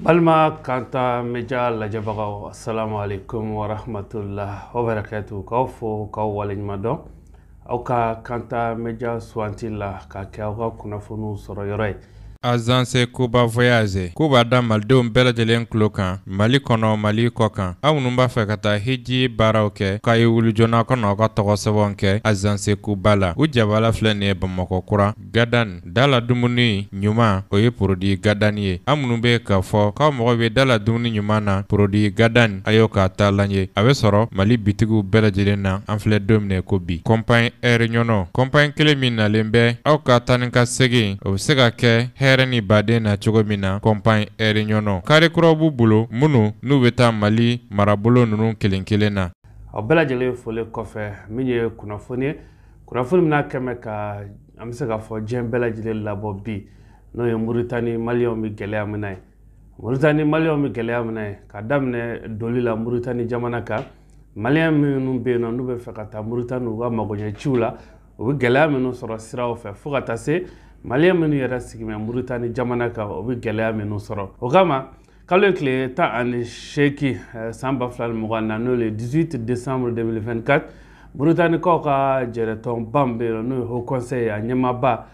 Balima Kanta Media lajɛbagaw, assalamu alaikum wa rahmatullah wa barakatuh. K'aw fo k'aw waleɲuman dɔn aw ka Kanta Media suwanti la k'a kɛ aw ka kunnafoniw sɔrɔ yɔrɔ ye. Agence Kuba Voyage k'u b'a da malidenw bɛɛ lajɛlen tulo kan Mali kɔnɔ, Mali kɔ kan. Aw minnu b'a fɛ ka taa hiji baaraw kɛ, k'a ye wuli joona ka na aw ka tɔgɔ sɛbɛnw kɛ Agence Kuba la. U jabala filɛ nin ye Bamakɔ kura Gadan dala dumuni ɲuman, o ye produit Gadan ye. Aw minnu bɛ k'a fɔ k'aw mago bɛ dala dumuni ɲuman na, produit Gadan, a y'o k'a taalan ye. A bɛ sɔrɔ Mali bitigiw bɛɛ lajɛlen na an filɛ don min na ko bi. Compagnie Air Ɲɔnɔ, compagnie kelen min nalen bɛ aw ka taa ni ka segin, o bɛ se ka kɛ hɛrɛ ni baden na cogo min na. Compagnie Air Ɲɔnɔ, kari kuraw b'u bolo minnu n'u bɛ taa Mali marabolo ninnu kelen kelen na. Aw bɛɛ lajɛlen foli kɔfɛ, min ye kunnafoni ye, kunnafoni min n'a kɛmɛ ka an bɛ se k'a fɔ diɲɛ bɛɛ lajɛlen labɔ bi, n'o ye Muritani maliyɛnw bɛ gɛlɛya min na ye. Muritani maliyɛnw bɛ gɛlɛya min na ye, ka daminɛ doli la Muritani jamana kan, maliyɛn minnu bɛ yen nɔ n'u bɛ fɛ ka taa Muritani u ka magoɲɛ ciw la, u bɛ gɛlɛya minnu sɔrɔ siraw fɛ, fo ka taa se maliyɛn minnu yɛrɛ sigimɛ Muritani jamana kan, u bɛ gɛlɛya minnu sɔrɔ. O kama kalo tile 18 san 2024, n'o ye 18 décembre 2024, Muritanikaw ka jɛrɛtɔnba min bɛ yen n'o ye Haut Conseil, a ɲɛmaaba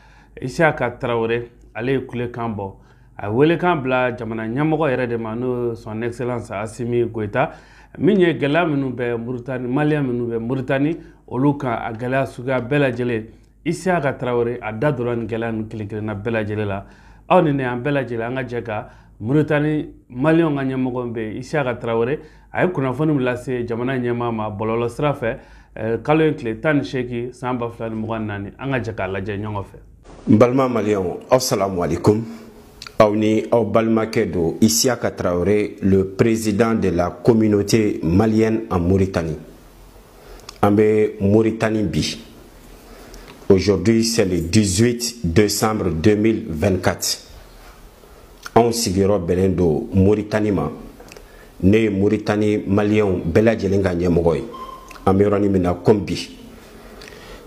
Isiyaka Tarawele, ale ye kulekan bɔ, a ye welekan bila jamana ɲɛmɔgɔ yɛrɛ de ma, n'o ye son excellence Asimi Goyita, min ye gɛlɛya minnu bɛ Muritani, maliyɛn minnu bɛ Muritani olu kan, a gɛlɛya suguya bɛɛ lajɛlen. Isiyaka Tarawele a da donna nin gɛlɛya ninnu kelen kelenna bɛɛ lajɛlen la. Aw ni ne an bɛɛ lajɛlen an ka jɛ ka Muritani maliyɛnw ka ɲɛmɔgɔ min bɛ yen, Isiyaka Tarawele, a ye kunnafoni min lase jamana ɲɛmaa ma bɔlɔlɔ sira fɛ kalo in tile 18 san 2024, an ka jɛ k'a lajɛ ɲɔgɔn fɛ. N balima maliyɛnw, aw salamu alaikum. Aw ni aw balimakɛ don Isiyaka Tarawele, le président de la communauté malienne en Mauritanie. An bɛ Mauritanie bi. Aujourd'hui, c'est le 18 décembre 2024. Anw sigiyɔrɔ bɛnnen don Mauritanie ma. Ne ye Mauritanie maliyɛnw bɛɛ lajɛlen ka ɲɛmɔgɔ ye. An bɛ yɔrɔnin min na comme bi.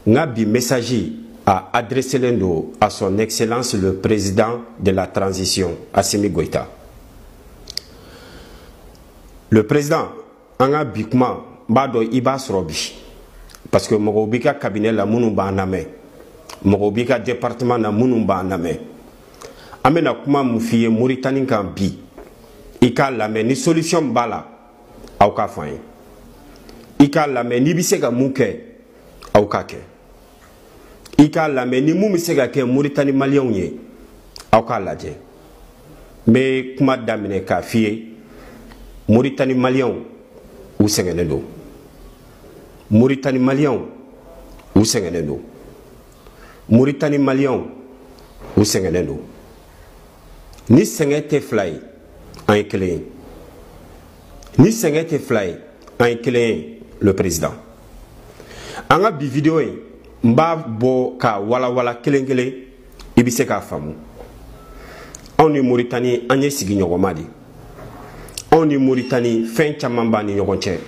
N ka bi message a adressé don à son excellence le président de la transition, Assimi Goïta. Le président, an ka bi kuma, n b'a dɔn i b'a sɔrɔ bi. Parce que mɔgɔw b'i ka cabinet la minnu b'an lamɛn. Mɔgɔw b'i ka département na minnu b'an lamɛn. An bɛna kuma mun f'i ye Mauritanie kan bi, i k'a lamɛn, ni solution b'a la, aw k'a fɔ an ye. I k'a lamɛn, n'i bɛ se ka mun kɛ, aw k'a kɛ. I k'a lamɛn, ni mun bɛ se ka kɛ Mauritanie maliyɛnw ye, aw k'a lajɛ. N bɛ kuma daminɛ k'a f'i ye, Mauritanie maliyɛnw u sɛgɛnnen don. Mauritanie maliyɛnw u sɛgɛnnen don. Mauritanie maliyɛnw u sɛgɛnnen don. Ni sɛgɛn tɛ fila ye, an ye kelen ye. Ni sɛgɛn tɛ fila ye, an ye kelen ye, le président. An ka bi vidéo in, n b'a bɔ k'a walawala kelen kelen, i bɛ se k'a faamu. Anw ni Mauritanie, an ye sigiɲɔgɔnma de. Anw ni Mauritanie, fɛn caman b'an ni ɲɔgɔn cɛ.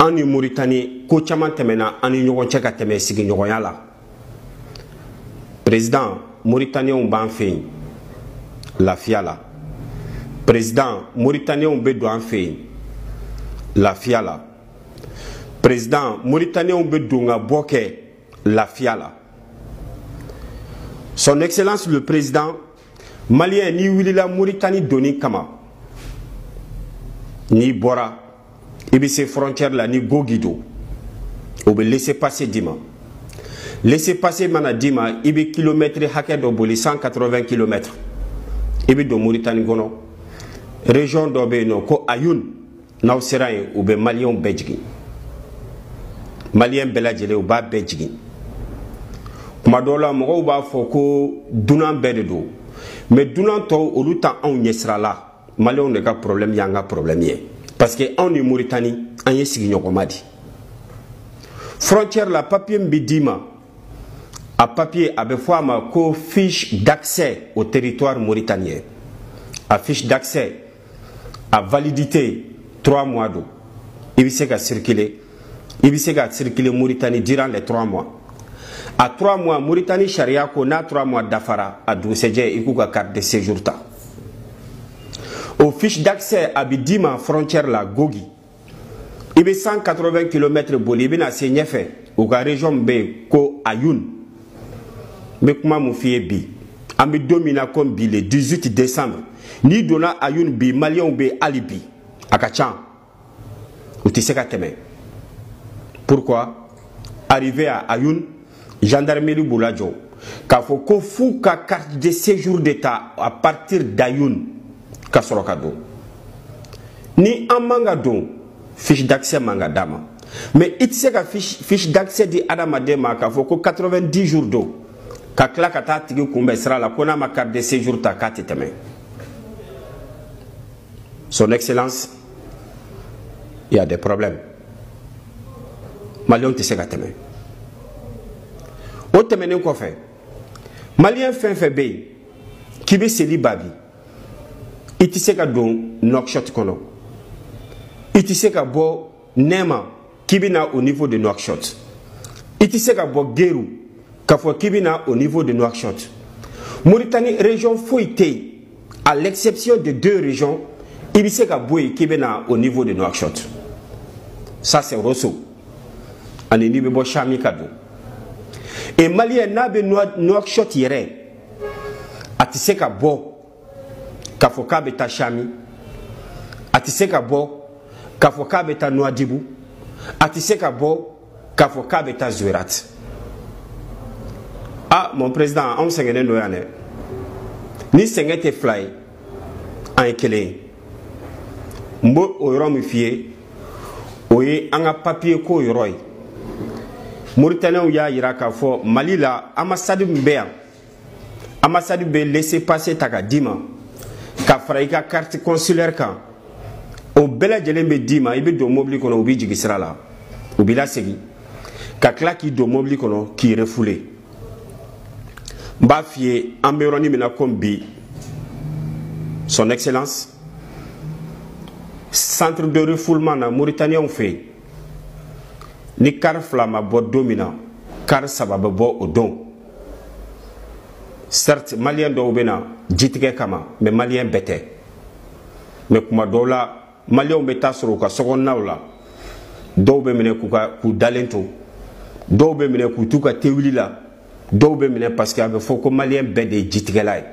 An ni Mauritanie, ko caman tɛmɛna an ni ɲɔgɔn cɛ ka tɛmɛ sigiɲɔgɔnya la. Président, Mauritaniens b'an fɛ yen lafiya la. Président, Mauritaniens bɛ don an fɛ yen lafiya la. Président, Mauritaniens bɛ don ka bɔ kɛ lafiya la. Son excellence le président, malien n'i wulila Mauritanie donni kama, n'i bɔra i bɛ se frontière la ni gogi don, o bɛ laisser passer d'i ma. Laisser passer mana d'i ma, i bɛ kilomètre hakɛ dɔ boli, 180 kilomètres, i bɛ don Mauritanie kɔnɔ. Région dɔ bɛ yen nɔ ko Ayoun, n'aw sera yen, u bɛ maliyɛnw bɛɛ jigin. Maliyɛn bɛɛ lajɛlen, u b'a bɛɛ jigin. Kuma dɔw la mɔgɔw b'a fɔ ko dunan bɛɛ de don, mais dunan tɔw olu ta anw ɲɛsira la. Maliyɛnw de ka problème y'an ka problème ye, parce que anw ni Mauritanie an ye sigiɲɔgɔnma di. Frontière la, papier min bɛ d'i ma, a papier a bɛ fɔ a ma ko fiche d'accès au territoire mauritanien. A fiche d'accès, a validité 3 mois don. I bɛ se ka circuler, i bɛ se ka circuler Mauritanie durant les 3 mois. A 3 mois, Mauritanie sariya ko n'a 3 mois dafara, a dugusɛjɛ i k'u ka carte de séjour ta. O fiche d'accès a bɛ d'i ma frontière la Gogi. I bɛ 180 km boli, i bɛna se ɲɛfɛ, u ka région min bɛ yen ko Ayun. N bɛ kuma mun f'i ye bi, an bɛ don min na comme bi, le 18 décembre, n'i donna Ayun bi, maliyɛnw bɛ yen hali bi, a ka ca, u tɛ se ka tɛmɛ. Pourquoi? Arrivé à Ayun, gendarmerie b'u lajɔ k'a fɔ ko f'u ka carte de séjour de ta à partir d'Ayun ka sɔrɔ ka don. Ni an man ka don, fiche d'accès man ka d'a ma. Mais i tɛ se ka fiche d'accès di adamaden ma k'a fɔ ko 90 jours don, ka tila ka taa tigi kunbɛn sira la ko n'a ma carte de séjour ta k'a tɛ tɛmɛ. Son Excellence, il y a des problèmes. Maliyɛnw tɛ se ka tɛmɛ. O tɛmɛnen kɔfɛ, maliyɛn fɛn fɛn bɛ yen k'i bɛ seli babi, i tɛ se ka don Nouakchott kɔnɔ, i tɛ se ka bɔ Nɛma k'i bɛ na au niveau de Nouakchott, i tɛ se ka bɔ Geru k'a fɔ k'i bɛ na au niveau de Nouakchott. Mauritanie région foyi tɛ yen, à l'exception de deux régions, i bɛ se ka bɔ yen k'i bɛ na au niveau de Nouakchott. Ça, c'est Rosso ani n'i bɛ bɔ Chami ka don. Et maliyɛn n'a bɛ Nouakchott yɛrɛ, a tɛ se ka bɔ k'a fɔ k'a bɛ taa Chami, a tɛ se ka bɔ k'a fɔ k'a bɛ taa Nouadhibou, a tɛ se ka bɔ k'a fɔ k'a bɛ taa Zouérat. Ah, mon président, anw sɛgɛnnen don yan dɛ. Ni sɛgɛn tɛ fila ye, an ye kelen ye. N b'o o yɔrɔ min f'i ye, o ye an ka papier ko yɔrɔ ye. Mauritaniens y'a yira k'a fɔ Mali la, ambassade min bɛ yan, ambassade bɛ laissez-passer ta ka d'i ma ka fara i ka carte consulaire kan, o bɛɛ lajɛlen bɛ d'i ma. I bɛ don mobili kɔnɔ, u b'i jigin sira la, u b'i lasegin ka tila k'i don mobili kɔnɔ k'i refoulé. N b'a f'i ye, an bɛ yɔrɔnin min na komi bi, Son Excellence, centre de refoulement na Mauritaniens fɛ yen, ni car 2 ma bɔ don min na, car 3 bɛ bɔ o don. Certes, maliyɛn dɔw bɛ na jitigɛ kama, mais maliyɛn bɛɛ tɛ. Mais kuma dɔw la, maliyɛnw bɛ taa sɔrɔ u ka sokɔnɔnaw la, dɔw bɛ minɛ k'u ka k'u dalen to, dɔw bɛ minɛ k'u t'u ka tewuli la, dɔw bɛ minɛ parce que a bɛ fɔ ko maliyɛn bɛɛ de ye jitigɛla ye.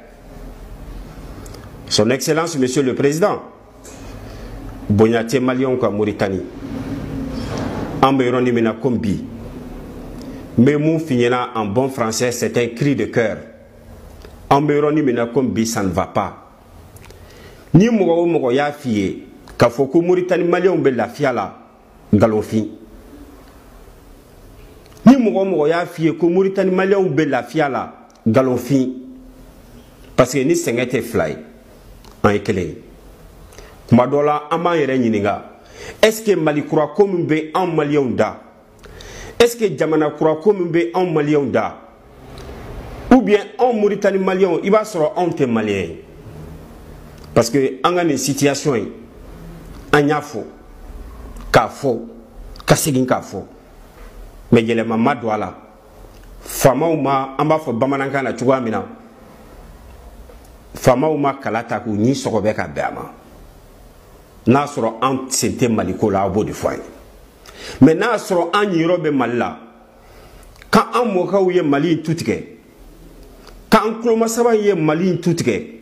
Son Excellence, Monsieur le Président, bonya tɛ maliyɛnw ka Mauritanie. An bɛ yɔrɔnin min na komi bi, n bɛ mun f'i ɲɛna en bon français, c'est un cri de cœur. An bɛ yɔrɔnin min na komi bi, ça ne va pas. Ni mɔgɔ o mɔgɔ y'a f'i ye k'a fɔ ko Mauritanie maliyɛnw bɛ lafiya la, nkalonfin. Ni mɔgɔ o mɔgɔ y'a f'i ye ko Mauritanie maliyɛnw bɛ lafiya la, nkalonfin. Parce que ni sɛgɛn tɛ fila ye, an ye kelen ye. Kuma dɔ la, an b'an yɛrɛ ɲininka, est ce que Mali kura ko min bɛ anw maliyɛnw da, est ce que jamana kura ko min bɛ anw maliyɛnw da, ou bien anw Mauritanie maliyɛnw, i b'a sɔrɔ anw tɛ maliyɛn ye? Parce que an ka nin situation in, an y'a fɔ k'a fɔ ka segin k'a fɔ, mais yɛlɛma ma don a la. Faamaw ma, an b'a fɔ bamanankan na cogoya min na, faamaw ma kala ta k'u ɲi sɔgɔbɛ ka bɛn a ma. N'a sɔrɔ an sen tɛ Maliko la, aw b'o de fɔ an ye. Mais n'a sɔrɔ an ɲiyɔrɔ bɛ Mali la, k'an mɔkɛw ye Mali in tu tigɛ, k'an kulomasaba ye Mali in tu tigɛ,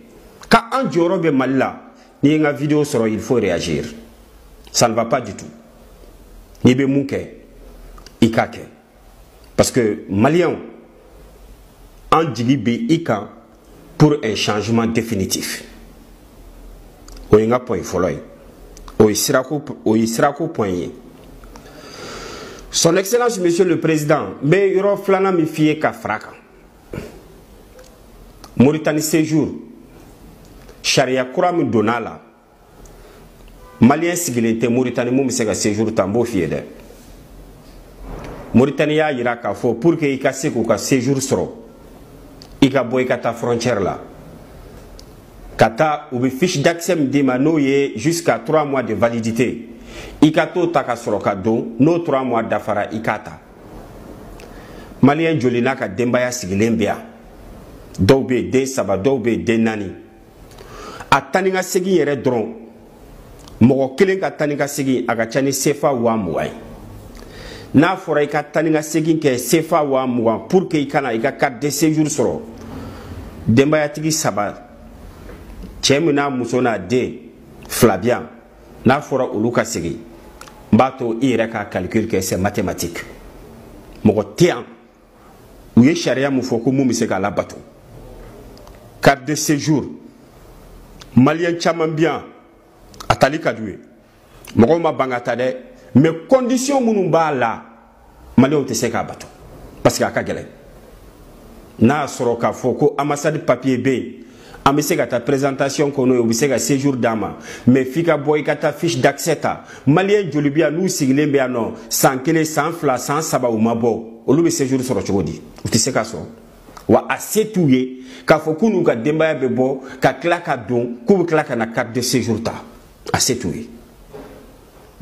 k'an jɔyɔrɔ bɛ Mali la, n'i ye n ka vidéo sɔrɔ, il faut réagir. Ça ne va pas du tout. N'i bɛ mun kɛ, i k'a kɛ, parce que maliyɛnw, an jigi bɛ i kan pour un changement définitif. O ye n ka point fɔlɔ ye, o ye sirako point ye. Son Excellence, Monsieur le Président, n bɛ yɔrɔ filanan min f'i ye ka fara kan, Mauritanie séjour sariya kura min donna a la, maliyɛn sigilen tɛ Mauritanie mun bɛ se ka séjour ta. N b'o f'i ye dɛ. Mauritanie y'a yira k'a fɔ pour que i ka se k'u ka séjour sɔrɔ, i ka bɔ i ka taa frontière la, ka taa u bɛ fiche d'accès min d'i ma, n'o ye jusqu'à 3 mois de validité, i ka t'o ta ka sɔrɔ ka don. N'o 3 mois dafara, i k'a ta. Maliyɛn joli n'a ka denbaya sigilen bɛ yan? Dɔw bɛ yen den saba, dɔw bɛ yen den naani. A taa ni ka segin yɛrɛ dɔrɔn, mɔgɔ kelen ka taa ni ka segin, a ka ca ni CFA 20 000 ye. N'a fɔra i ka taa ni ka segin kɛ CFA 20 000 pour que i kana i ka carte de séjour sɔrɔ, denbayatigi saba, cɛ min n'a muso n'a den fila bi yan, n'a fɔra olu ka segin, n b'a to i yɛrɛ ka calcul kɛ, c'est mathématique. Mɔgɔ tɛ yan u ye sariya mun fɔ ko mun bɛ se k'a labato. Carte de séjour, malien caman bi yan, a tali ka d'u ye, mɔgɔw ma ban ka taa dɛ, mais condition minnu b'a la, malienw tɛ se k'a bato parce que a ka gɛlɛn. N'a y'a sɔrɔ k'a fɔ ko ambassade papier bɛ yen, an bɛ se ka taa présentation kɔnɔ yen, u bɛ se ka séjour d'an ma, mais f'i ka bɔ i ka taa fiche d'accès ta. Malien joli bɛ yan n'u sigilen bɛ yan nɔ san kelen, san fila, san saba, u ma bɔ? Olu bɛ séjour sɔrɔ cogo di? U tɛ se k'a sɔrɔ. Wa a se t'u ye k'a fɔ k'u n'u ka denbaya bɛ bɔ ka tila ka don, k'u bɛ tila ka na carte de séjour ta, a se t'u ye.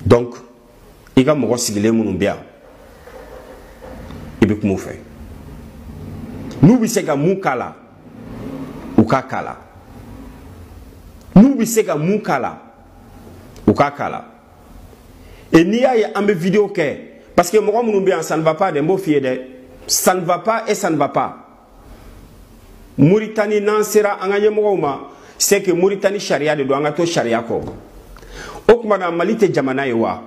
Donc i ka mɔgɔ sigilen minnu bɛ yan, i bɛ kuma u fɛ, n'u bɛ se ka mun k'a la, u k'a k'a la. N'u bɛ se ka mun k'a la, u k'a k'a la. Et n'i y'a ye an bɛ vidéo kɛ, parce que mɔgɔ minnu bɛ yan, ça ne va pas dɛ, n b'o f'i ye dɛ, ça ne va pas et ça ne va pas. Muritani, n'an sera an ka ɲɛmɔgɔw ma, c'est que Muritani sariya de don, an ka to sariya kɔ. O tuma na Mali tɛ jamana ye wa?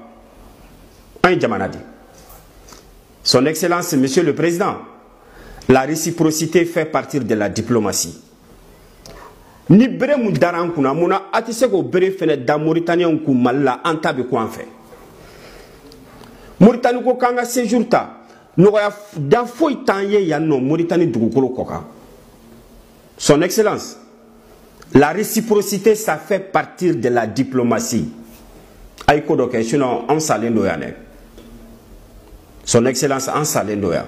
An ye jamana de. Son Excellence Monsieur le Président, la réciprocité fait partie de la diplomatie. Ni bere mun dara an kunna, mun na a tɛ se k'o bere fɛnɛ da Mauritaniens kun Mali la? An ta bɛ kun an fɛ. Mauritanie ko k'an ka séjour ta, nɔgɔya da foyi t'an ye yan nɔ Mauritanie dugukolo kɔ kan. Son Excellence, la réciprocité, ça fait partie de la diplomatie. A ye ko dɔ kɛ, sinon an salen don yan dɛ. Son Excellence, an salen don yan.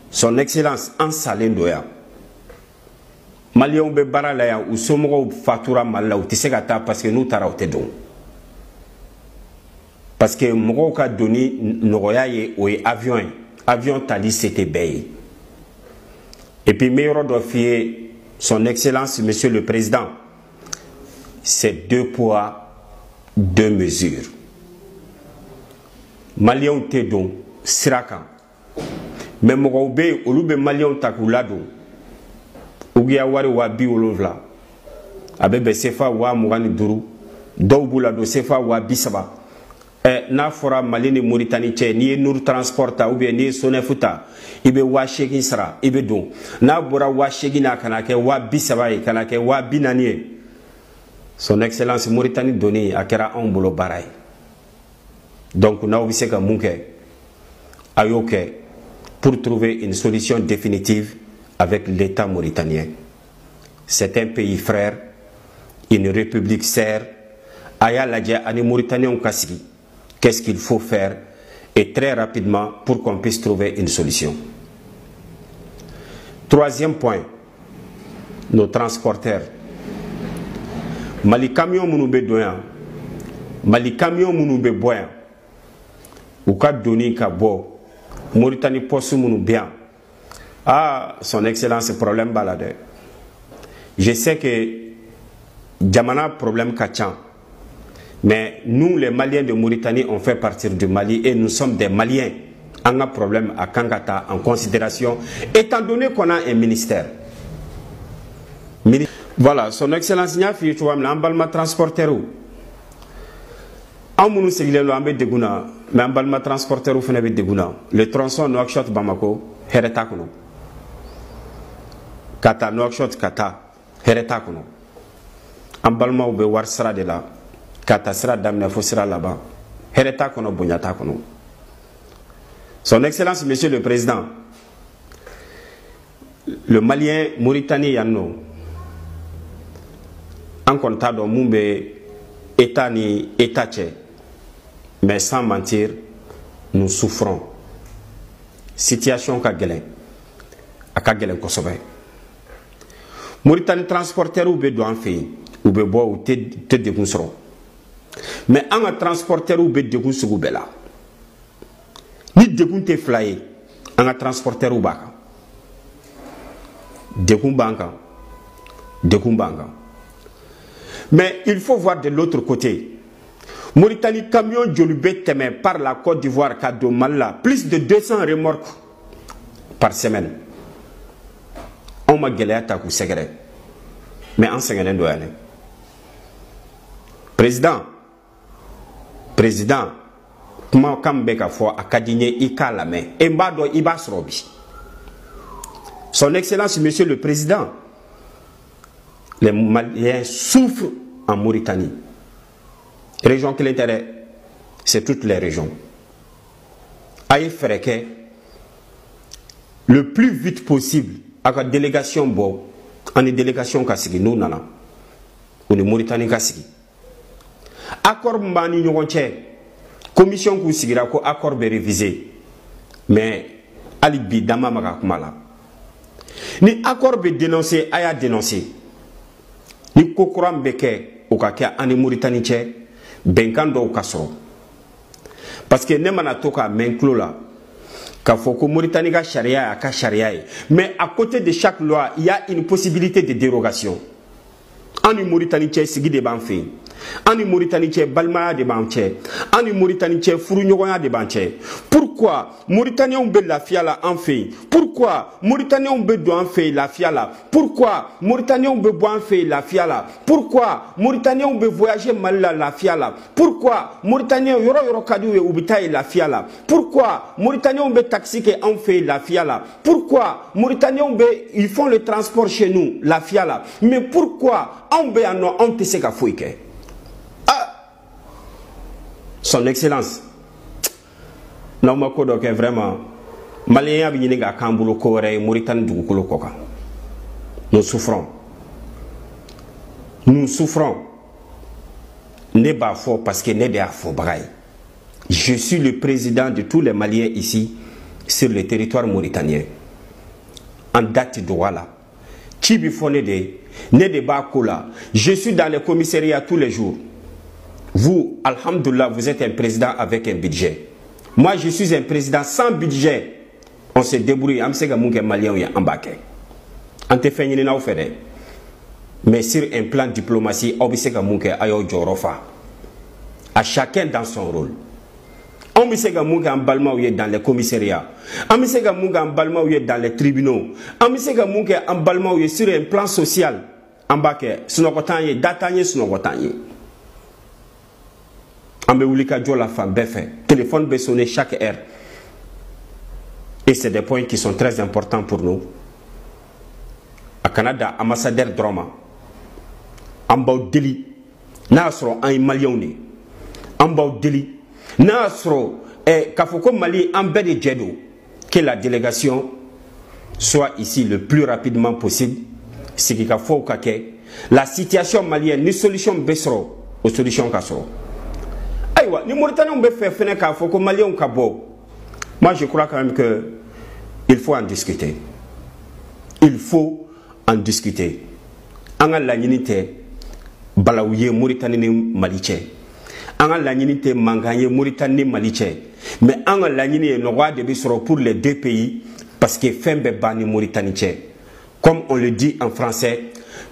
Son Excellence, an salen don yan. Malienw bɛ baara la yan, u somɔgɔw fatura Mali la, u tɛ se ka taa parce que n'u taara, u tɛ don, parce que mɔgɔw ka doni nɔgɔya ye, o ye avion ye. Avion tali se tɛ bɛɛ ye. Et puis n bɛ yɔrɔ dɔ f'i ye, Son Excellence Monsieur le Président, c'est deux poids, deux mesures. Malienw tɛ don sira kan, mais mɔgɔw bɛ yen, olu bɛ malienw ta k'u ladon. Ugiya wari 70 000, a bɛ bɛn CFA 25 000, dɔw b'u ladon CFA 30 000. Ɛ, n'a fɔra Mali ni Moritani cɛ, n'i ye Nour Transport ta ou bien n'i ye Sonef ta, i bɛ 8 000 sara, i bɛ don. N'a bɔra 8 000 na ka na kɛ 30 000 ye, ka na kɛ 40 000 ye, Son Excellence, Moritani donni a kɛra anw bolo baara ye. Donc n'aw bɛ se ka mun kɛ, a y'o kɛ pour trouver une solution définitive avec l'État mauritanien. C'est un pays frère, une république sœur. A y'a lajɛ ani Mauritaniens ka sigi, qu'est-ce qu'il faut faire, et très rapidement, pour qu'on puisse trouver une solution. Troisième point, nos transporteurs. Mali camion minnu bɛ don yan, Mali camion minnu bɛ bɔ yan, u ka doni ka bɔ Mauritanie, poste minnu bɛ yan, ah, Son Excellence, problème b'a la dɛ. Je sais que jamana problème ka ca, mais nous, les Maliens de Mauritanie, on fait partie du Mali et nous sommes des Maliens. An ka problème a kan ka ta en considération, étant donné qu'on a un ministère. Voilà, Son Excellence, n y'a f'i ye cogoya min na, an balima transporteurs, anw minnu sigilen don, an bɛ degun na, mais an balima transporteurs fana bɛ degun na. Le tronçon Nouakchott Bamako, hɛrɛ t'a kɔnɔ. Ka taa Nouakchott ka taa, hɛrɛ t'a kɔnɔ. An balimaw bɛ wari sara de la ka taa sira daminɛ fo sira laban. Hɛrɛ t'a kɔnɔ, bonya t'a kɔnɔ. Son Excellence Monsieur le Président, le Malien Mauritanie yan nɔ, an kɔni t'a dɔn mun bɛ État ni État cɛ, mais sans mentir, nous souffrons. Situation ka gɛlɛn, a ka gɛlɛn kosɛbɛ. Mauritanie transporteurs bɛ don an fɛ yen, u bɛ bɔ, u tɛ degun sɔrɔ, mais an ka transporteurs bɛ degun sugu bɛɛ la. Ni degun tɛ fila ye, an ka transporteurs b'a kan, degun b'an kan. Degun b'an kan. Mais il faut voir de l'autre côté. Mauritanie camion joli bɛ tɛmɛ par la Côte d'Ivoire ka don Mali la, plus de 200 remorques par semaine. Anw ma gɛlɛya ta k'u sɛgɛrɛ, mais an sɛgɛnnen don yan dɛ. Président, président, kumakan min bɛ ka fɔ, a ka di n ye i k'a lamɛn e n b'a dɔn i b'a sɔrɔ bi. Son Excellence, Monsieur le Président, les Maliens souffrent en Mauritanie. Région kelen tɛ dɛ, c'est toutes les régions. A ye fɛɛrɛ kɛ le plus vite possible, a ka délégation bɔ, an ni délégation ka sigi. N'u nana, u ni Mauritanie ka sigi. Accord min b'an ni ɲɔgɔn cɛ, commission k'u sigira ko accord bɛ réviser, mais hali bi da ma maga kuma la. Ni accord bɛ dénoncer, a y'a dénoncer. Ni ko kura min bɛ kɛ, o ka kɛ an ni Mauritanie cɛ, bɛnkan dɔw ka sɔrɔ, parce que ne mana to k'a mɛn tulo la k'a fɔ ko Mauritanie ka sariya y'a ka sariya ye, mais à côté de chaque loi, il y a une possibilité de dérogation. An ni Mauritanie cɛ, sigi de b'an fɛ yen. An ni Mauritanie cɛ, balimaya de b'an cɛ. An ni Mauritanie cɛ, furuɲɔgɔnya de b'an cɛ. Pourquoi Mauritaniens bɛ lafiya la an fɛ yen? Pourquoi Mauritaniens bɛ don an fɛ yen lafiya la? Pourquoi Mauritaniens bɛ bɔ an fɛ yen lafiya la? Pourquoi Mauritaniens bɛ voyager Mali la lafiya la? Pourquoi Mauritaniens, yɔrɔ yɔrɔ ka d'u ye, u bɛ taa yen lafiya la? Pourquoi Mauritaniens bɛ taxi kɛ anw fɛ yen lafiya la? Pourquoi Mauritaniens bɛ, ils font le transport chez nous lafiya la? Mais pourquoi anw bɛ yan nɔ, anw tɛ se ka foyi kɛ? Ah, Son Excellence, n'aw ma ko dɔ kɛ, vraiment, maliyɛnya bɛ ɲini k'a k'an bolo ko wɛrɛ ye Moritani dugukolo kɔ kan. Nous souffrons, nous souffrons. Ne b'a fɔ parce que ne de y'a fɔbaga ye. Je suis le président de tous les Maliens ici sur le territoire mauritanien. An da tɛ dogo a la. Ci bi fɔ ne de ye, ne de b'a ko la. Je suis dans les commissariats tous les jours. Vous, alhamdoulilah, vous êtes un président avec un budget. Moi, je suis un président sans budget. On se débrouille. An bɛ se ka mun kɛ Maliyɛnw ye, an b'a kɛ. An tɛ fɛn ɲini n'aw fɛ dɛ, mais sur un plan diplomatie, aw bɛ se ka mun kɛ, a y'aw jɔyɔrɔ fa, à chacun dans son rôle. Anw bɛ se ka mun kɛ an balimaw ye dans les commissariats, an bɛ se ka mun kɛ an balimaw ye dans les tribunaux, an bɛ se ka mun kɛ an balimaw ye sur un plan social, an b'a kɛ. Sunɔgɔ t'an ye, da t'an ye, sunɔgɔ t'an ye. An bɛ wuli ka jɔ la fan bɛɛ fɛ. Téléphone bɛ sonner chaque heure et c'est des points qui sont très importants pour nous. A kana dan ambassadeur dɔrɔn ma. An b'aw deli, n'a y'a sɔrɔ an ye Maliyɛnw de ye, an b'aw deli, n'a y'a sɔrɔ k'a fɔ ko Mali, an bɛɛ de jɛ don, que la délégation soit ici le plus rapidement possible. Sigikafɔw ka kɛ, la situation malienne, ni solution bɛ sɔrɔ, o solution ka sɔrɔ. Ayiwa, ni Mauritaniens bɛ fɛ fɛnɛ k'a fɔ ko Maliyɛnw ka bɔ, moi je crois quand même que il faut en discuter, il faut en discuter. An ka laɲini tɛ balawu ye Mauritanie ni Mali cɛ, an ka laɲini tɛ mankan ye Mauritanie ni Mali cɛ, mais an ka laɲini ye nɔgɔya de bɛ sɔrɔ pour les deux pays, parce que fɛn bɛɛ b'an ni Mauritanie cɛ. Comme on le dit en français,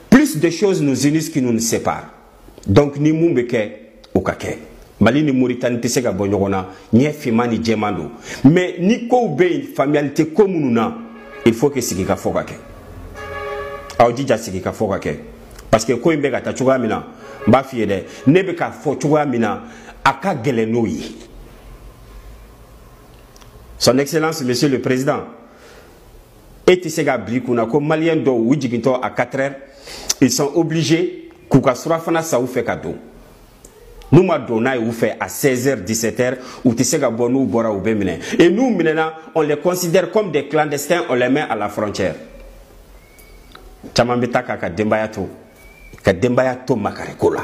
plus de choses nous unissent qui nous séparent. Donc ni mun bɛ kɛ, o ka kɛ. Mali ni Mauritanie tɛ se ka bɔ ɲɔgɔn na, ɲɛ finman ni jɛman don. Mais ni kow bɛ yen, faamuyali tɛ ko minnu na, il faut que sigikafɔ ka kɛ. Aw jija, sigikafɔ ka kɛ, parce que ko in bɛ ka taa cogoya min na, n b'a f'i ye dɛ, ne bɛ k'a fɔ cogoya min na, a ka gɛlɛn n'o ye. Son Excellence, Monsieur le Président, e tɛ se ka bila i kunna ko Maliyɛn dɔw, u jigintɔ à 4 heures, ils sont obligés k'u ka surafana san u fɛ ka don. N'u ma don n'a ye u fɛ à 16 heures, 17 heures, u tɛ se ka bɔ. N'u bɔra, u bɛ minɛ, et n'u minɛna, on les considère comme des clandestins, on les met à la frontière. Caman bɛ taa k'a ka denbaya to, ka denbaya to makariko la.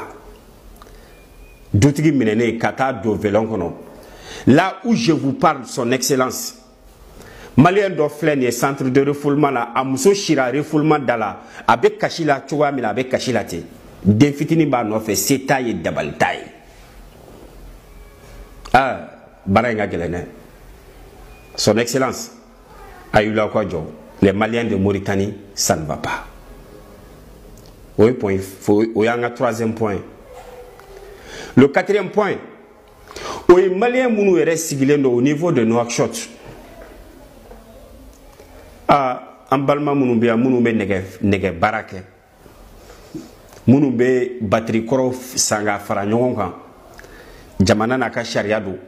Dutigi minɛnen ka taa don violon kɔnɔ. Là où je vous parle, Son Excellence, Maliyɛn dɔ filɛ nin ye centre de refoulement la. A muso sira refoulement da la, a bɛ kasi la cogoya min na, a bɛ kasi la ten. Den fitinin b'a nɔfɛ, se t'a ye, dabali t'a ye. Aa, baara in ka gɛlɛn dɛ. Son Excellence, a y'u la ka jɔ. Les Maliens de Mauritanie, ça ne va pas. O ye point, o y'an ka troisième point. Le quatrième point, o ye malien minnu yɛrɛ sigilen don au niveau de Nouakchott. Aa, an balima minnu bɛ yan, minnu bɛ nɛgɛ baara kɛ, minnu bɛ batiri kɔrɔw san k'a fara ɲɔgɔn kan, jamana n'a ka sariya don,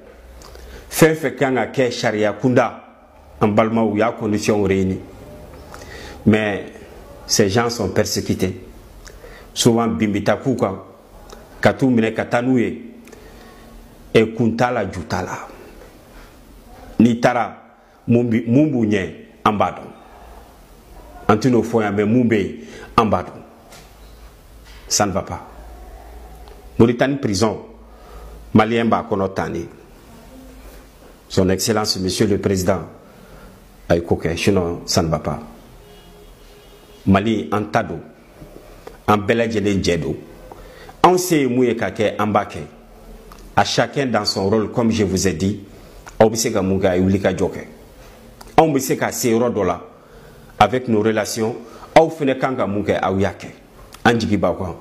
fɛn fɛn kan ka kɛ sariya kunda, an balimaw, u y'a condition réuni, mais ces gens sont persécutés souvent. Bin bɛ taa k'u kan ka t'u minɛ ka taa n'u ye, e kun t'a la, ju t'a la. N'i taara, mun b'u ɲɛ, an b'a dɔn, an tɛn'o fɔ yan, mais mun bɛ yen, an b'a dɔn. Ça ne va pas. Mauritanie, prison malien b'a kɔnɔ tan de. Son Excellence Monsieur le Président, a ye ko kɛ, sinon ça ne va pas. Mali, an ta don, an bɛɛ lajɛlen jɛ don. Anw se ye mun ye ka kɛ, an b'a kɛ, à chacun dans son rôle. Comme je vous ai dit, aw bɛ se ka mun kɛ, a ye wuli ka jɔ kɛ. Anw bɛ se ka se yɔrɔ dɔ la avec nos relations. Aw fɛnɛ kan ka mun kɛ, aw y'a kɛ. An jigi b'aw kan,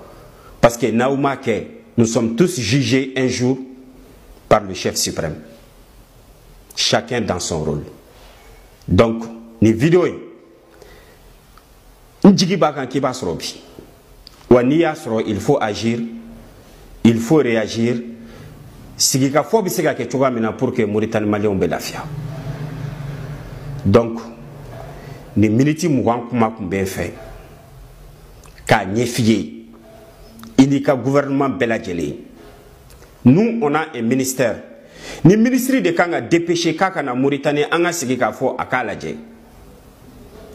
parce que n'aw m'a kɛ, nous sommes tous jugés un jour par le chef suprême, chacun dans son rôle. Donc nin vidéo in, n jigi b'a kan k'i b'a sɔrɔ bi. Wa n'i y'a sɔrɔ, il faut agir, il faut réagir. Sigikafɔ bɛ se ka kɛ cogoya min na pour que Mauritanie maliyɛnw bɛ lafiya. Donc nin miniti 20 kuma tun bɛ n fɛ k'a ɲɛf'i ye, i n'i ka gouvernement bɛɛ lajɛlen. Nous, on a un ministère. Ni ministre de kan ka dépêcher k'a ka na Mauritanie, an ka sigi k'a fɔ, a k'a lajɛ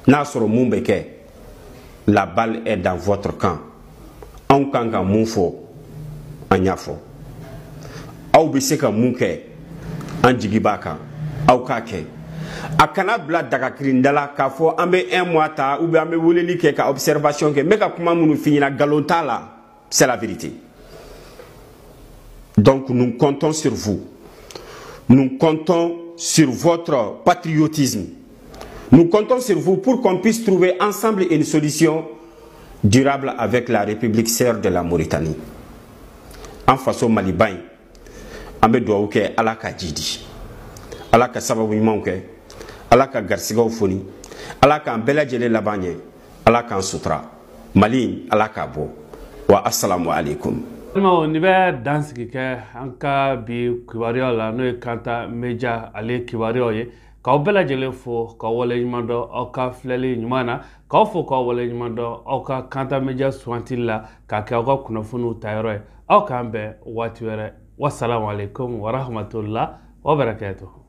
n'a sɔrɔ mun bɛ kɛ. La balle est dans votre camp. Anw kan ka mun fɔ, an y'a fɔ. Aw bɛ se ka mun kɛ, an jigi b'a kan, aw k'a kɛ. A kana bila dagakirinda la k'a fɔ an bɛ un mois ta ou bien an bɛ weleli kɛ ka observation kɛ. N bɛ ka kuma minnu f'i ɲɛna, nkalon t'a la, c'est la vérité. Donc nous comptons sur vous, nous comptons sur votre patriotisme, nous comptons sur vous pour qu'on puisse trouver ensemble une solution durable avec la République sœur de la Mauritanie. An faso Maliba in, an bɛ dugawu kɛ, Ala ka ji di, Ala ka sababu ɲumanw kɛ, Ala ka garisigɛw foni, Ala k'an bɛɛ lajɛlen laban ɲɛ, Ala k'an sutura, Mali, Ala k'a bɔ. Wa assalamu alaikum. Balimaw, nin bɛ dansigi kɛ an ka bi kibaruyaw la, n'o ye Kanta Media ale kibaruyaw ye. K'aw bɛɛ lajɛlen fo k'aw waleɲuman dɔn aw ka filɛli ɲuman na, k'aw fo k'aw waleɲuman dɔn aw ka Kanta Media sugantili la k'a kɛ aw ka kunnafoniw tayɔrɔ ye. Aw k'an bɛn waati wɛrɛ. Wassalamu alaikum warahmatullah wabarakatuh.